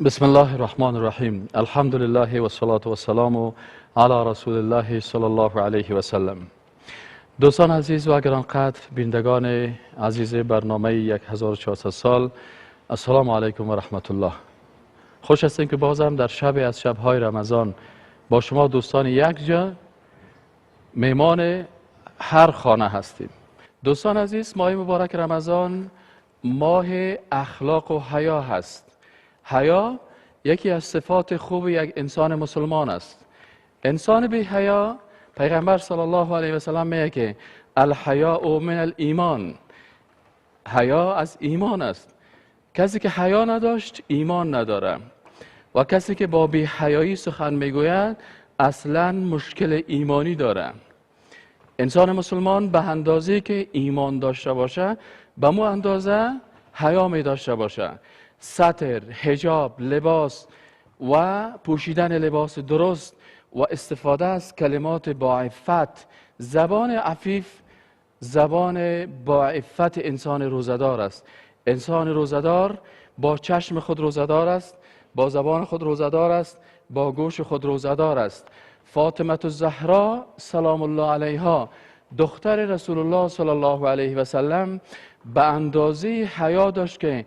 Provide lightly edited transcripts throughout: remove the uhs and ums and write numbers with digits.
بسم الله الرحمن الرحیم. الحمد لله و الصلاة و السلام علی رسول الله صلی الله علیه و سلم. دوستان عزیز و گرانقدر، بینندگان عزیز برنامه 1400 سال، السلام علیکم و رحمت الله. خوش هستیم که بازم در شب از شبهای رمضان با شما دوستان یک جا میمان هر خانه هستیم. دوستان عزیز، ماه مبارک رمضان ماه اخلاق و حیا هست. حیا یکی از صفات خوب یک انسان مسلمان است. انسان بی حیا، پیغمبر صلی الله علیه و سلم میگه که الحیاء من الایمان، حیا از ایمان است. کسی که حیا نداشت ایمان نداره و کسی که با بی حیایی سخن میگوید اصلا مشکل ایمانی داره. انسان مسلمان به اندازه که ایمان داشته باشه به مو اندازه حیا می داشته باشه. ستر، حجاب، لباس و پوشیدن لباس درست و استفاده از کلمات با عفت، زبان عفیف، زبان با عفت انسان روزه‌دار است. انسان روزه‌دار با چشم خود روزه‌دار است، با زبان خود روزه‌دار است، با گوش خود روزه‌دار است. فاطمه الزهرا سلام الله علیها، دختر رسول الله صلی الله علیه و سلم، به اندازه حیا داشت که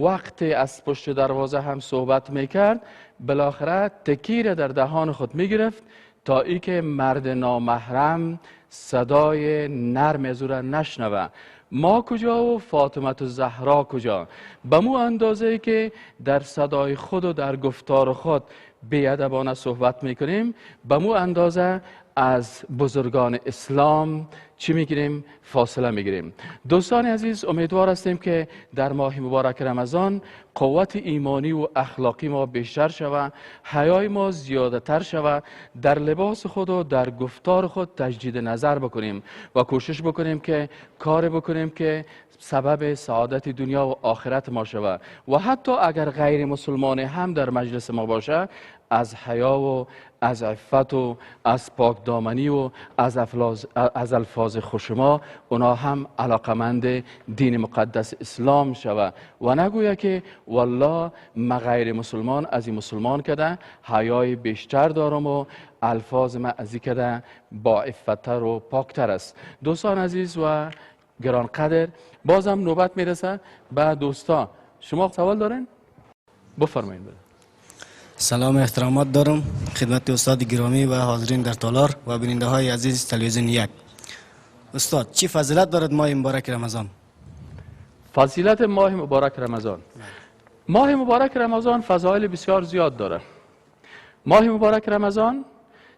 وقتی از پشت دروازه هم صحبت میکرد بالاخره تکیر در دهان خود میگرفت تا ای که مرد نامحرم صدای نرم از او را نشنوه. ما کجا و فاطمه الزهرا کجا؟ به مو اندازه که در صدای خود و در گفتار خود بی‌ادبانه صحبت میکنیم، به مو اندازه از بزرگان اسلام چی میگیریم؟ فاصله میگیریم. دوستان عزیز، امیدوار هستیم که در ماه مبارک رمضان قوت ایمانی و اخلاقی ما بیشتر شود، حیای ما زیاده تر شود، در لباس خود و در گفتار خود تجدید نظر بکنیم و کوشش بکنیم که کار بکنیم که سبب سعادت دنیا و آخرت ما شود و حتی اگر غیر مسلمان هم در مجلس ما باشه از حیا و از عفت و از پاک دامنی و از الفاظ خوش ما اونا هم علاقمند دین مقدس اسلام شوه و نگویه که والله ما غیر مسلمان از این مسلمان کده حیای بیشتر دارم و الفاظ ما از این کده با عفتتر و پاکتر است. دوستان عزیز و گرانقدر، بازم نوبت میرسه به دوستا. شما سوال دارین؟ بفرمایید. سلام احترامات دارم خدمت استاد گرامی و حاضرین در تالار و بیننده های عزیز تلویزیون یک. استاد، چی فضیلت دارد ماه مبارک رمضان؟ فضیلت ماه مبارک رمضان، ماه مبارک رمضان فضایل بسیار زیاد داره. ماه مبارک رمضان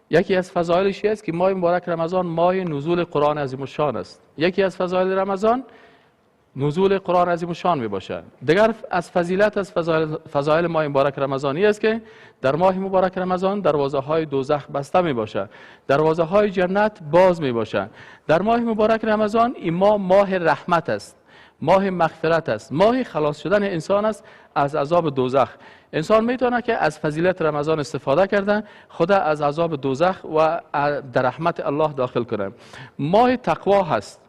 یکی از فضایلش است که ماه مبارک رمضان ماه نزول قرآن عظیم الشان است. یکی از فضایل رمضان نزول قرآن عظیم الشان می باشه. دیگر از فضیلت از فضایل ماه مبارک رمضانی است که در ماه مبارک رمضان دروازه های دوزخ بسته می باشه، دروازه های جنت باز می باشه. در ماه مبارک رمضان این ماه ماه رحمت است، ماه مغفرت است، ماه خلاص شدن انسان است از عذاب دوزخ. انسان میتونه که از فضیلت رمضان استفاده کرده خدا از عذاب دوزخ و در رحمت الله داخل کنه. ماه تقوا هست.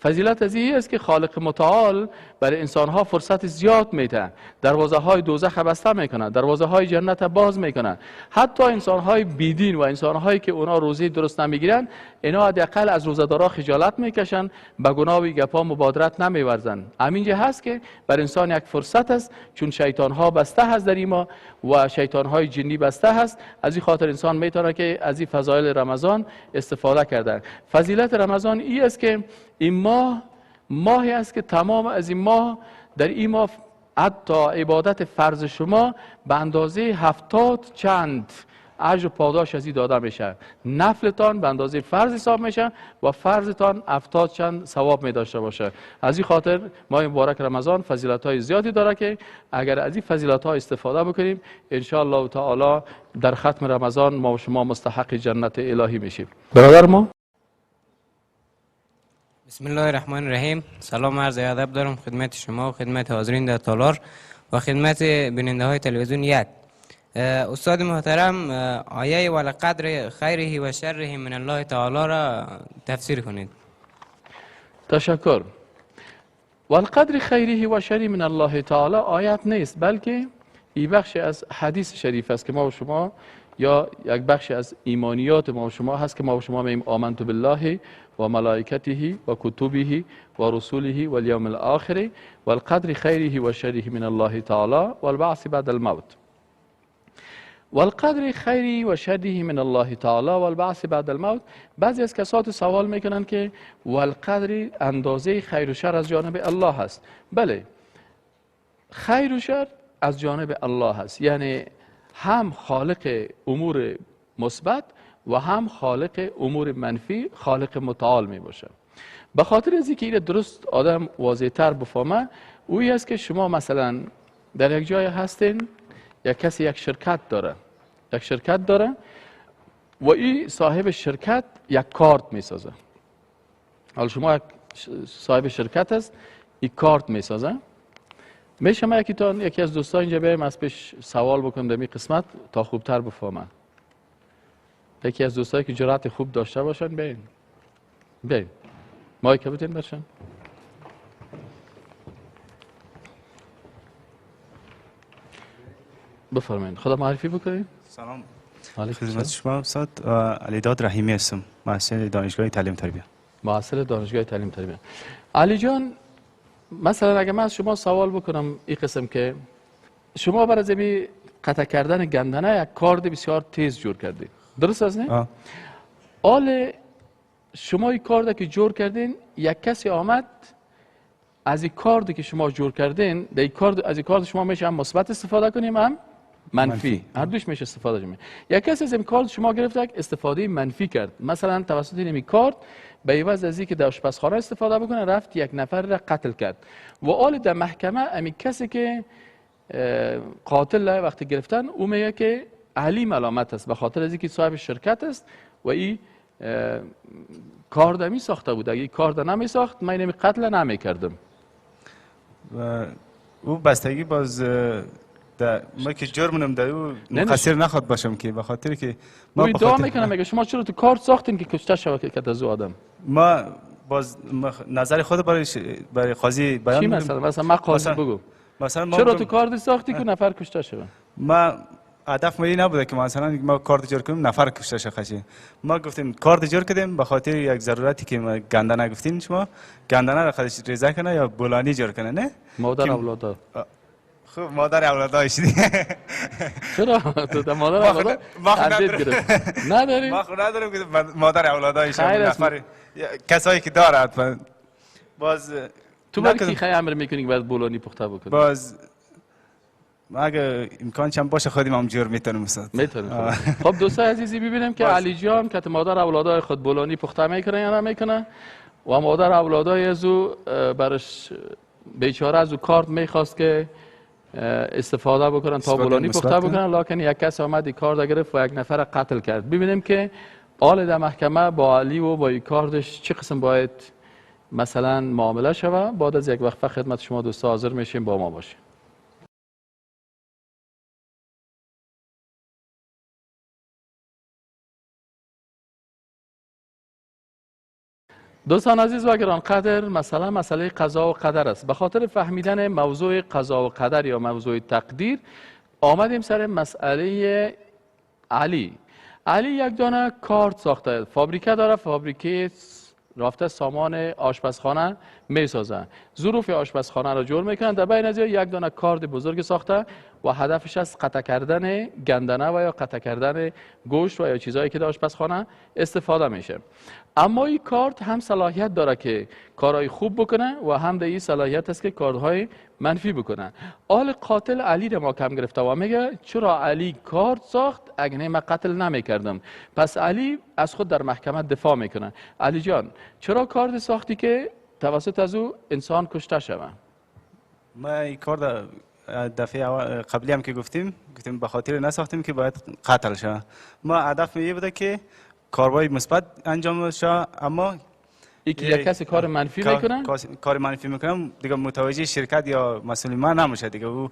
فضیلت از این است که خالق متعال برای انسانها فرصت زیاد میده، دروازه های دوزخ بسته میکنه، دروازه های جنت باز میکنه. حتی انسانهای بیدین و انسانهایی که اونا روزی درست نمیگیرن، اینا حداقل از روزه‌دارا خجالت میکشن، به گناه و گپا مبادرت نمیورزن. همینجا هست که بر انسان یک فرصت است، چون شیطانها بسته هست در ایما و شیطانهای جنی بسته هست. از این خاطر انسان میتونه که از این فضایل رمضان استفاده کرده. فضیلت رمضان این است که این ماه ماهی است که تمام از این ماه، در این ماه حتی عبادت فرض شما به اندازه 70 چند اجر و پاداش از این داده میشه. نفلتان به اندازه فرض حساب میشه و فرضتان 70 چند ثواب می داشته باشه. از این خاطر ماه مبارک رمضان فضیلت های زیادی داره که اگر از این فضیلت ها استفاده بکنیم ان شاء الله تعالی در ختم رمضان ما و شما مستحق جنت الهی میشیم. برادر ما، بسم الله الرحمن الرحیم. سلام عرض ادب دارم خدمت شما و خدمت حاضرین در تالار و خدمت بیننده های تلویزیون یک. استاد محترم، آیه ولقدر خیره و شره من الله تعالی را تفسیر کنید. تشکر. والقدر خیره و شره من الله تعالی آیت نیست، بلکه این بخش از حدیث شریف است که ما و شما، یا یک بخش از ایمانیات ما و شما هست که ما و شما میگیم آمنت بالله و ملائکته و کتبه و رسوله و الیوم الاخر و القدر خیره و شره من الله تعالی و البعث بعد الموت. والقدر خیری و شره من الله تعالی و البعث بعد الموت. بعضی از کسات سوال میکنن که والقدر اندازه خیر و شر از جانب الله هست. بله، خیر و شر از جانب الله هست، یعنی هم خالق امور مثبت و هم خالق امور منفی، خالق متعال می باشه. به خاطر از اینکه درست آدم واضح تر بفهمه، اویی است که شما مثلا در یک جای هستین، یک کسی یک شرکت داره، یک شرکت داره و این صاحب شرکت یک کارت میسازه. حالا شما یک صاحب شرکت است، این کارت میسازه. میشه ما یکی از دوستان اینجا بیایم از پیش سوال بکنم در این قسمت تا خوبتر بفهمن. یکی از دوستایی که جرأت خوب داشته باشن بیاین. بیاین. مایک بتین باشن. بفرمایید. خدا معرفی بکنید. سلام. خدمت شما استاد، علیداد رحیمی هستم، محصل دانشگاه تعلیم تربیت. محصل دانشگاه تعلیم تربیت. علی جان، مثلا اگه من از شما سوال بکنم این قسم که شما برای زمین قطع کردن گندنه یک کارد بسیار تیز جور کردید، درست است نه؟ حال شما این کارد که جور کردین، یک کسی آمد از این کارد که شما جور کردین، در این کارد، از این کارد شما میشه هم مثبت استفاده کنیم هم منفی، هر دوش میشه استفاده کنیم. یک کسی از این کارد شما گرفت استفاده منفی کرد، مثلا توسط این کارد به عوض از اینکه در آشپزخانه استفاده بکنه رفت یک نفر را قتل کرد و حال در محکمه امی کسی که قاتل وقتی گرفتن او میگه که علی ملامت است به خاطر از اینکه صاحب شرکت است و این کارد می ساخته بود، اگه این کارد نمی ساخت من این قتل نمی کردم. و او بستگی باز ما که جرمونم در او مقصر نخواد باشم که به خاطر که ما ادعا میکنم میگه شما چرا تو کارت ساختین که کشته شود که از او آدم. ما باز نظر خود برای قاضی بیان چی مثلا ما قاضی بگو مثلا چرا تو کارت ساختی که نفر کشته شود؟ ما هدف ما این نبوده که مثلا ما کارت جور کنیم نفر کشته شود. ما گفتیم کارت جور کردیم به خاطر یک ضرورتی که ما گندنه گفتیم، شما گندنه را خودش ریزه کنه یا بولانی جور کنه، نه مادر اولادا. خب مادر اولادایش دیگه. چرا تو مادر اولادا تردید گرفت؟ نداری؟ ما خود ندارم که مادر اولادایش نفر کسایی که دارد باز تو برای کی خیلی امر میکنی که باید بولانی پخته بکنی؟ باز اگه امکان چم باشه خودم هم جور میتونم استاد. میتونم. خب دوستای عزیزی ببینیم که علی جان که مادر اولادای خود بولانی پخته میکنه یا نمیکنه و مادر اولادای از او برش بیچاره از او کارت میخواست که استفاده بکنن تا بولانی پخته بکنن، لکن یک کس آمد این کارد گرفت و یک نفر قتل کرد. ببینیم که آل در محکمه با علی و با این کاردش چه قسم باید مثلا معامله شوه. بعد از یک وقفه خدمت شما دوستا حاضر میشیم، با ما باشیم. دوستان عزیز و گرانقدر، مثلا مسئله قضا و قدر است. به خاطر فهمیدن موضوع قضا و قدر یا موضوع تقدیر آمدیم سر مسئله علی. علی یک دانه کارت ساخته، فابریکه داره، فابریکه رفته سامان آشپزخانه میسازه، ظروف آشپزخانه را جور میکنن، در بین از یک دانه کارد بزرگ ساخته و هدفش از قطع کردن گندنه و یا قطع کردن گوشت و یا چیزهایی که در آشپزخانه استفاده میشه. اما این کارت هم صلاحیت داره که کارهای خوب بکنه و هم در این صلاحیت است که کارهای منفی بکنه. آل قاتل علی را ما کم گرفته و میگه چرا علی کارت ساخت اگه نه من قتل نمیکردم. پس علی از خود در محکمه دفاع میکنه. علی جان چرا کارت ساختی که توسط از او انسان کشته شوه؟ ما این کار دفعه قبلی هم که گفتیم به خاطر نساختیم که باید قتل شوه. ما هدف می بوده که کارهای مثبت انجام شه، اما یکی یک کسی کار منفی میکنه، کار منفی میکنه دیگه متوجه شرکت یا مسئول ما نمیشه دیگه، او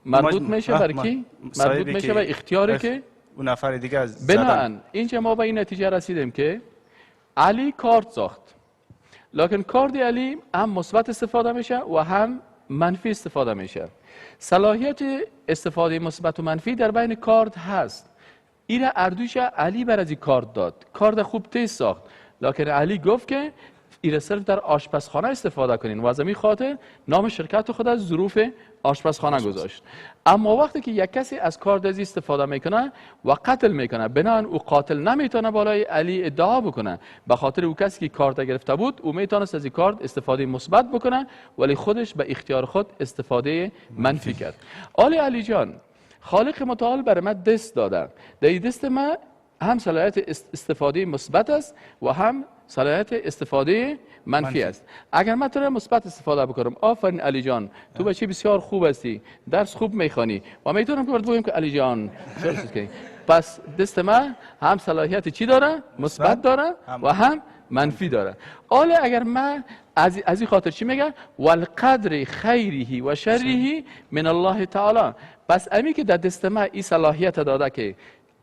مربوط میشه برای کی؟ مربوط میشه به اختیاری که اون نفر دیگه از. بناً اینجا ما به این نتیجه رسیدیم که علی کارت ساخت، لکن کارت علی هم مثبت استفاده میشه و هم منفی استفاده میشه. صلاحیت استفاده مثبت و منفی در بین کارد هست. ایره اردوش علی بر از این کارد داد، کارد خوب تیز ساخت، لکن علی گفت که ایره صرف در آشپزخانه استفاده کنین و از این خاطر نام شرکت خود از ظروف آشپزخانه گذاشت. اما وقتی که یک کسی از کارد از استفاده میکنه و قتل میکنه، بنابراین او قاتل نمیتونه بالای علی ادعا بکنه، به خاطر او کسی که کارد گرفته بود او میتونست از این کارد استفاده مثبت بکنه، ولی خودش به اختیار خود استفاده منفی کرد. آلی علی جان، خالق متعال بر من دست داده، در این دست من هم صلاحیت استفاده مثبت است و هم صلاحیت استفاده منفی است. اگر من تو را مثبت استفاده بکنم، آفرین علی جان، تو بچه بسیار خوب هستی، درس خوب میخوانی و میتونم که برات بگم که علی جان پس دست من هم صلاحیت چی داره؟ مثبت داره و هم منفی داره. حالا اگر من از این خاطر چی میگه؟ والقدر خیره و شره من الله تعالی. پس امی که در دست من این صلاحیت داده که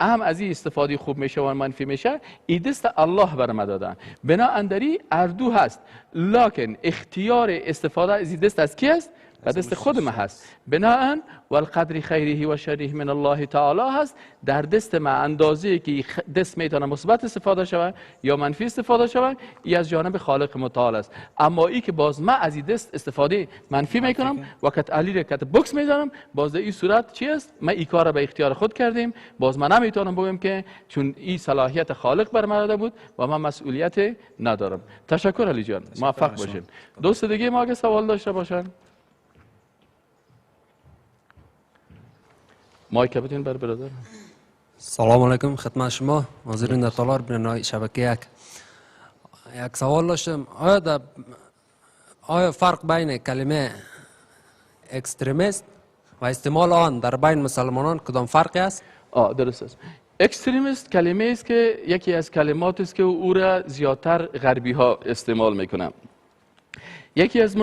هم از این استفاده خوب میشه و منفی میشه، این دست الله بر ما دادن، بنا اندری اردو هست، لکن اختیار استفاده از این دست از کی است؟ به دست خود ما هست. بناءً والقدر خیره و شره من الله تعالی هست، در دست ما اندازه که دست میتونه مثبت استفاده شود یا منفی استفاده شود، ای از جانب خالق متعال است. اما ای که باز ما از این دست استفاده منفی میکنم و کت علی را کت بکس میزنم، باز در این صورت چی است؟ ما این کار را به اختیار خود کردیم، باز من نمیتونم بگم که چون این صلاحیت خالق بر من داده بود و من مسئولیت ندارم. تشکر علی جان، موفق باشین. دوست دیگه ما اگه سوال داشته باشن مایک بدین بر برادر. سلام علیکم خدمت شما حاضرین در تالار بینای شبکه یک. یک سوال داشتم، آیا فرق بین کلمه extremist و استعمال آن در بین مسلمانان کدام فرقی است؟ درست است. extremist کلمه است که یکی از کلمات است که او را زیادتر غربی ها استعمال میکنند. یکی از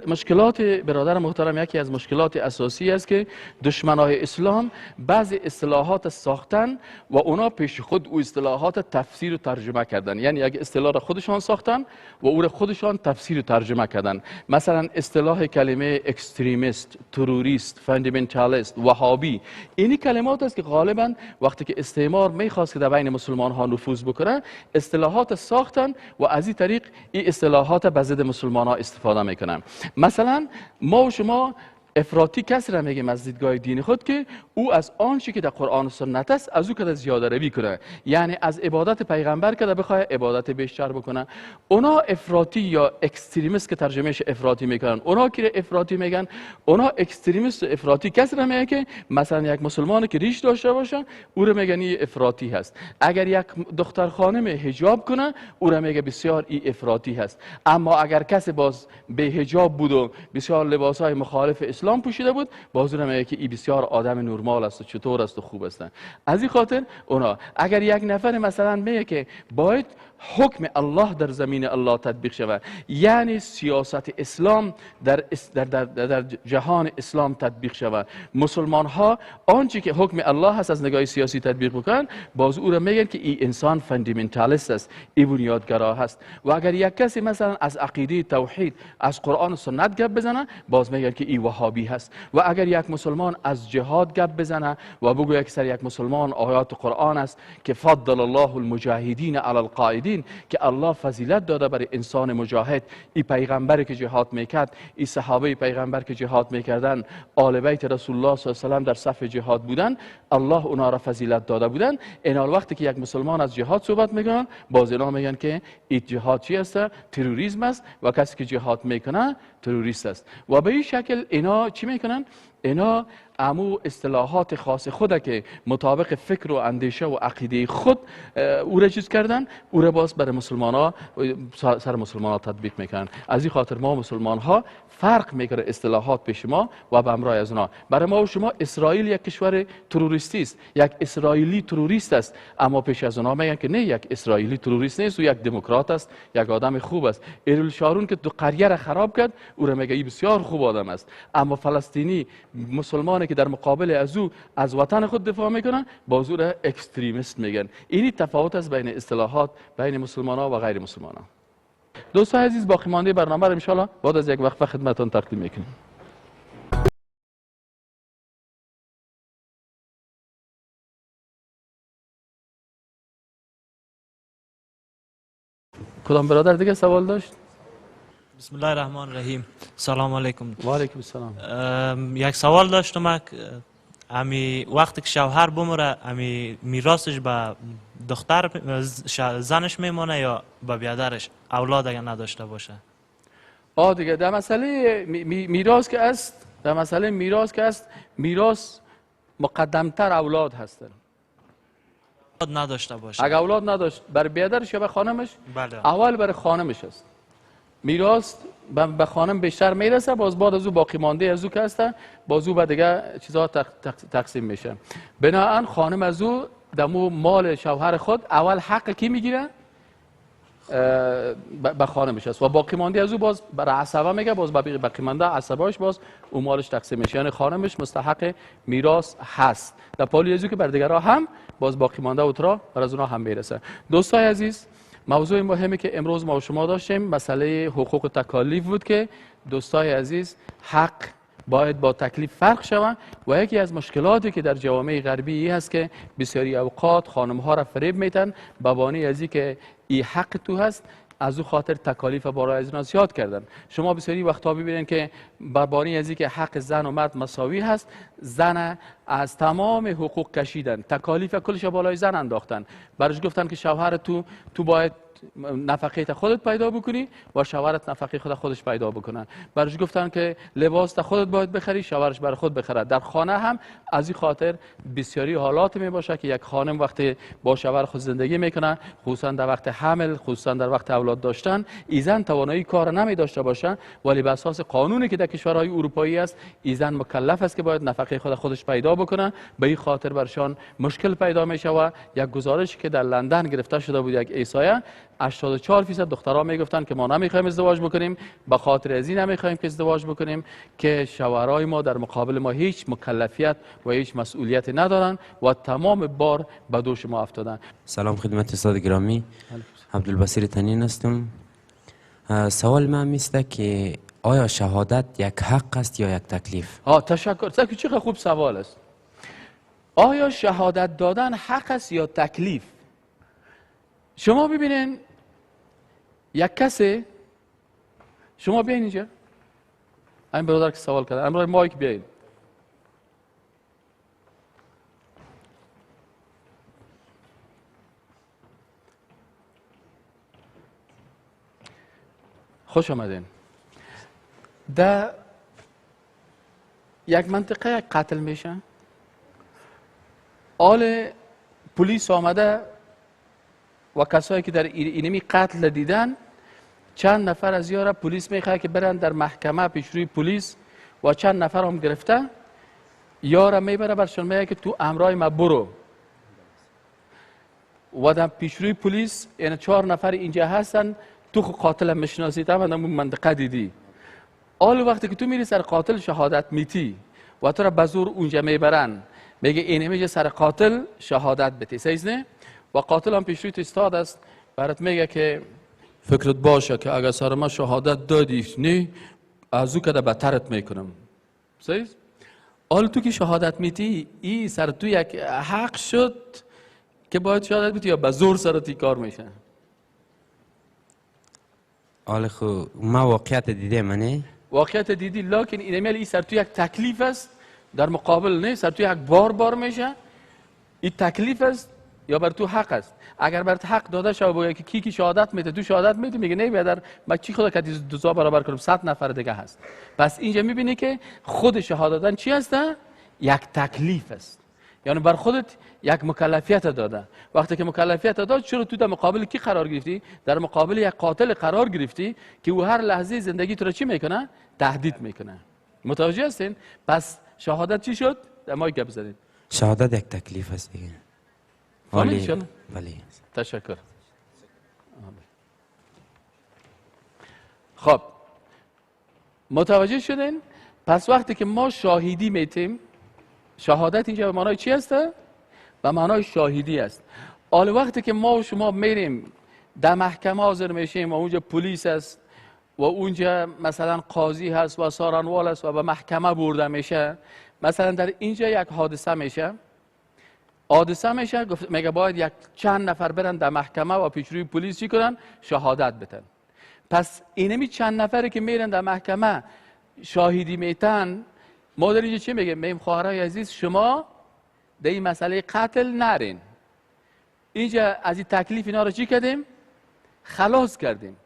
مشکلات برادر محترم، یکی از مشکلات اساسی است که دشمنای اسلام بعضی اصطلاحات ساختن و اونا پیش خود او اصطلاحات تفسیر و ترجمه کردن، یعنی یک اصطلاح را خودشان ساختن و او را خودشان تفسیر و ترجمه کردن. مثلا اصطلاح کلمه extremist، تروریست، fundamentalist، وهابی، اینی کلمات است که غالبا وقتی که استعمار میخواست که در بین مسلمان ها نفوذ بکنه، اصطلاحات ساختن و از این طریق این اصطلاحات به ضد مسلمان ها استفاده میکنم. مثلا ما و شما افراطی کسی را میگیم از دیدگاه دین خود که او از آنچه که در قرآن و سنت است از او که زیاده روی کنه، یعنی از عبادت پیغمبر که بخواه عبادت بیشتر بکنه. اونا افراطی یا extremist که ترجمهش افراطی میکنن، اونا که افراطی میگن، اونا extremist و افراطی کسی را میگن که مثلا یک مسلمان که ریش داشته باشه او را میگن این افراطی هست. اگر یک دختر خانم حجاب کنه او را میگه بسیار ای افراطی هست. اما اگر کسی باز به حجاب بود و بسیار لباسهای مخالف اسلام پوشیده بود، باز اون میگه که ای بسیار آدم نرمال است و چطور است و خوب است. از این خاطر اونا اگر یک نفر مثلا میگه که باید حکم الله در زمین الله تطبیق شود، یعنی سیاست اسلام در, در, در, در جهان اسلام تطبیق شود، مسلمان ها آنچه که حکم الله هست از نگاه سیاسی تطبیق بکنن، باز او را میگن که این انسان fundamentalist است، ای بنیادگرا هست. و اگر یک کسی مثلا از عقیده توحید از قرآن و سنت گپ بزنه، باز میگن که ای وهابی هست. و اگر یک مسلمان از جهاد گپ بزنه و بگوید که سر یک مسلمان آیات قرآن است که فضل الله المجاهدین علی القاعدین، که الله فضیلت داده برای انسان مجاهد، ای پیغمبر که جهاد میکرد، ای صحابه پیغمبر که جهاد میکردن، آل بیت رسول الله صلی الله علیه و سلم در صف جهاد بودن، الله اونا را فضیلت داده بودن. اینال وقتی که یک مسلمان از جهاد صحبت میکنن، باز اینا میگن که این جهاد چی است؟ تروریسم است و کسی که جهاد میکنه تروریست است. و به این شکل اینا چی میکنن؟ اینا امو اصطلاحات خاص خود که مطابق فکر و اندیشه و عقیده خود او را چیز کردن، او را باز برای مسلمان ها سر مسلمان ها تطبیق میکنن. از این خاطر ما مسلمان ها فرق میکنه اصطلاحات پیش ما و به همراه از اونا. برای ما و شما اسرائیل یک کشور تروریستی است، یک اسرائیلی تروریست است، اما پیش از اونا میگن که نه، یک اسرائیلی تروریست نیست، او یک دموکرات است، یک آدم خوب است. ایریل شارون که دو قریه را خراب کرد، او را میگه این بسیار خوب آدم است. اما فلسطینی مسلمانی که در مقابل از او از وطن خود دفاع میکنن، باز او را extremist میگن. اینی تفاوت است بین اصطلاحات بین مسلمان ها و غیر مسلمان ها. دوستان عزیز، باقی مانده برنامه را ان شاء الله بعد از یک وقفه خدمتتون تقدیم میکنیم. کدام برادر دیگه سوال داشت؟ بسم الله الرحمن الرحیم. سلام علیکم. و علیکم السلام. یک سوال داشتم. امی وقتی که شوهر بمره، امی میراثش به دختر زنش میمانه یا به بیادرش، اولاد اگر نداشته باشه؟ آه دیگه در مسئله میراث که است، در مسئله میراث که است، میراث مقدمتر اولاد هستن. اولاد نداشته باشه، اگر اولاد نداشت بر بیادرش یا به خانمش؟ بله. اول بر خانمش است. میراث به خانم بیشتر میرسه، باز بعد از او باقی مانده از او که هست، باز او به دیگه چیزها تقسیم میشه. بنابراین خانم از او دمو مال شوهر خود اول حق کی میگیره؟ به خانمش است و باقی مانده از او باز برای عصبه میگه، باز باقی مانده عصبهش باز او مالش تقسیم میشه. یعنی خانمش مستحق میراث هست در پالی از او که بر دیگرها هم باز باقی مانده او را بر از اونها هم میرسه. دوستای عزیز، موضوع مهمی که امروز ما و شما داشتیم مسئله حقوق و تکالیف بود که دوستای عزیز حق باید با تکلیف فرق شود و یکی از مشکلاتی که در جوامع غربی ای هست که بسیاری اوقات خانم ها را فریب میتن به بهانه از که ای حق تو هست، از او خاطر تکالیف برای از اینا زیاد کردن. شما بسیاری وقتا ببینید که به بهانه از که حق زن و مرد مساوی هست، زن از تمام حقوق کشیدن، تکالیف کلش بالای زن انداختن. برش گفتن که شوهر تو باید نفقه خودت پیدا بکنی و شوهرت نفقه خودش پیدا بکنن. برش گفتن که لباس خودت باید بخری، شوهرش بر خود بخره. در خانه هم از این خاطر بسیاری حالات می باشه که یک خانم وقتی با شوهر خود زندگی میکنه، خصوصا در وقت حمل، خصوصا در وقت اولاد داشتن، ایزن توانایی کار نمی داشته باشه، ولی به اساس قانونی که در کشورهای اروپایی است، ایزن مکلف است که باید نفقه خودش پیدا بکنه. به این خاطر برشان مشکل پیدا میشه و یک گزارشی که در لندن گرفته شده بود، یک احصایه، 84% دخترها میگفتن که ما نمیخوایم ازدواج بکنیم، به خاطر از این نمیخوایم که ازدواج بکنیم که شوهرای ما در مقابل ما هیچ مکلفیت و هیچ مسئولیت ندارن و تمام بار به دوش ما افتادن. سلام خدمت استاد گرامی، عبدالبصیر تنین هستم. سوال من است که آیا شهادت یک حق است یا یک تکلیف؟ تشکر. چه خوب سوال است. آیا شهادت دادن حق است یا تکلیف؟ شما ببینین یک کسی، شما بیاین اینجا، این برادر که سوال کرده، امرای مایک بیاین. خوش آمدین. در یک منطقه یک قتل میشه، آل پلیس آمده و کسایی که در اینمی قتل دیدن، چند نفر از یارا پلیس میخواد که برن در محکمه پیش روی پلیس و چند نفر هم گرفته، یارا میبره برشون میگه که تو امرای ما برو و در پیش روی پلیس، یعنی 4 نفر اینجا هستن، تو قاتل میشناسی، تا من منطقه دیدی. آل وقتی که تو میری سر قاتل شهادت میتی و تو را به زور اونجا میبرن، میگه اینمیجه سر قاتل شهادت بتی، صحیح نه؟ و قاتل هم پیش روی تو استاد است، برات میگه که فکرت باشه که اگر سر ما شهادت دادی نه، از او کده بدترت میکنم، صحیح؟ حال تو که شهادت میتی، ای سر تو یک حق شد که باید شهادت میتی یا به زور سر تو کار میشه؟ حال خو ما واقعیت دیده منه؟ واقعیت دیدی، لکن اینمیل ای سر تو یک تکلیف است در مقابل، نه سر تو یک بار میشه، این تکلیف است یا بر تو حق است؟ اگر بر تو حق داده شود بگه که کی شهادت میده، تو شهادت میدی، میگه نه بیادر من چی خدا کتی دوزا برابر کنم، 100 نفر دیگه هست. پس اینجا میبینی که خود شهادت دادن چی هست؟ یک تکلیف است، یعنی بر خودت یک مکلفیت داده. وقتی که مکلفیت داد، چرا تو در مقابل کی قرار گرفتی؟ در مقابل یک قاتل قرار گرفتی که او هر لحظه زندگی تو را چی میکنه؟ تهدید میکنه. متوجه هستین؟ پس شهادت چی شد؟ در ما گپ زدین. شهادت یک تکلیف است دیگه. بله. بله. تشکر. خب متوجه شدین؟ پس وقتی که ما شاهدی میتیم، شهادت اینجا به معنای چی هست؟ به معنای شاهدی است. حال وقتی که ما و شما میریم در محکمه حاضر میشیم و اونجا پلیس است و اونجا مثلا قاضی هست و سارنوال است و به محکمه برده میشه، مثلا در اینجا یک حادثه میشه، حادثه میشه، میگه باید یک چند نفر برن در محکمه و پیش روی پلیس چی کنن؟ شهادت بدن. پس اینمی چند نفری که میرن در محکمه شاهدی میتن، ما در اینجا چی میگیم؟ میگیم خواهرای عزیز شما در این مسئله قتل نرین. اینجا از این تکلیف اینا رو چی کردیم؟ خلاص کردیم.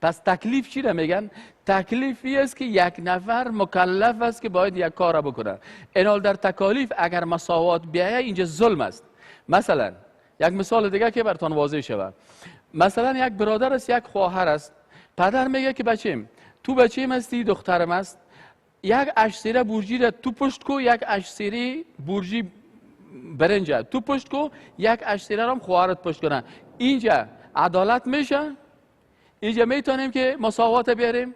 پس تکلیف چی را میگن؟ تکلیفی است که یک نفر مکلف است که باید یک کار را بکنه. اینال در تکالیف اگر مساوات بیایه اینجا ظلم است. مثلا یک مثال دیگه که براتون واضح شود، مثلا یک برادر است، یک خواهر است. پدر میگه که بچیم تو بچیم هستی، دخترم است، یک اشسیره برجی را تو پشت کو، یک اشسیره برجی برنج تو پشت کو، یک اشسیره را هم خواهرت پشت کنه. اینجا عدالت میشه؟ اینجا میتونیم که مساوات بیاریم؟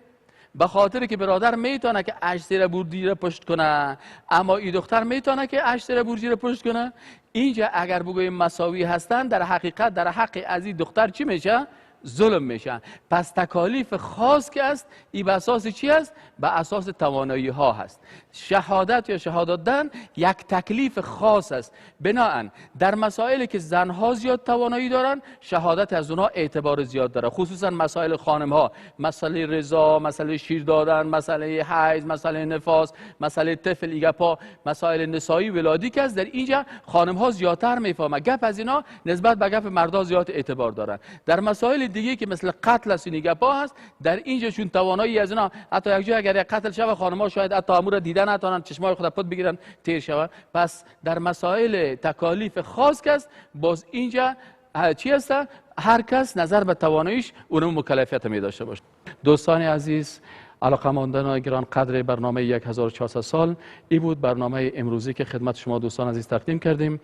به خاطر که برادر میتونه که اشسیره برجی را پشت کنه، اما این دختر میتونه که اشسیره برجی را پشت کنه. اینجا اگر بگوییم مساوی هستن، در حقیقت در حق از این دختر چی میشه؟ ظلم میشه. پس تکالیف خاص که است، ای به اساس چی است؟ به اساس توانایی ها هست. شهادت یا شهادت دادن یک تکلیف خاص است. بناهن در مسائلی که زنها زیاد توانایی دارن، شهادت از اونها اعتبار زیاد داره، خصوصا مسائل خانم ها، مسئله رضا، مسئله شیر دادن، مسئله حیض، مسئله نفاس، مسئله طفل ایگپا، مسائل نسایی ولادی که است، در اینجا خانم ها زیادتر میفهمن. گپ از اینا نسبت به گپ مردا زیاد اعتبار دارن. در مسائل دیگه که مثل قتل است و گپا هست، در اینجا چون توانایی از اینا، حتی یک جای اگر یک قتل شوه، خانم‌ها شاید حتی امور دیدن نتونن، چشمای خود پت بگیرن تیر شوه. پس در مسائل تکالیف خاص که است، باز اینجا چی هست؟ هر کس نظر به تواناییش اونم مکلفیت می داشته باشه. دوستان عزیز، علاقه‌مندان گران قدر برنامه 1400 سال، ای بود برنامه امروزی که خدمت شما دوستان عزیز تقدیم کردیم.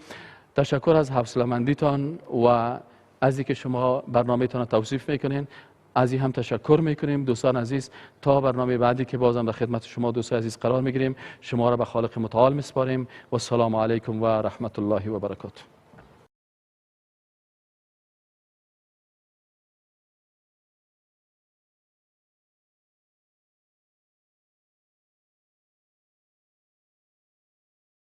تشکر از حوصله‌مندیتان و از اینکه شما برنامه تان توصیف میکنین، از این هم تشکر میکنیم. دوستان عزیز، تا برنامه بعدی که بازم در خدمت شما دوستان عزیز قرار میگیریم، شما را به خالق متعال میسپاریم و السلام علیکم و رحمت الله و برکاته.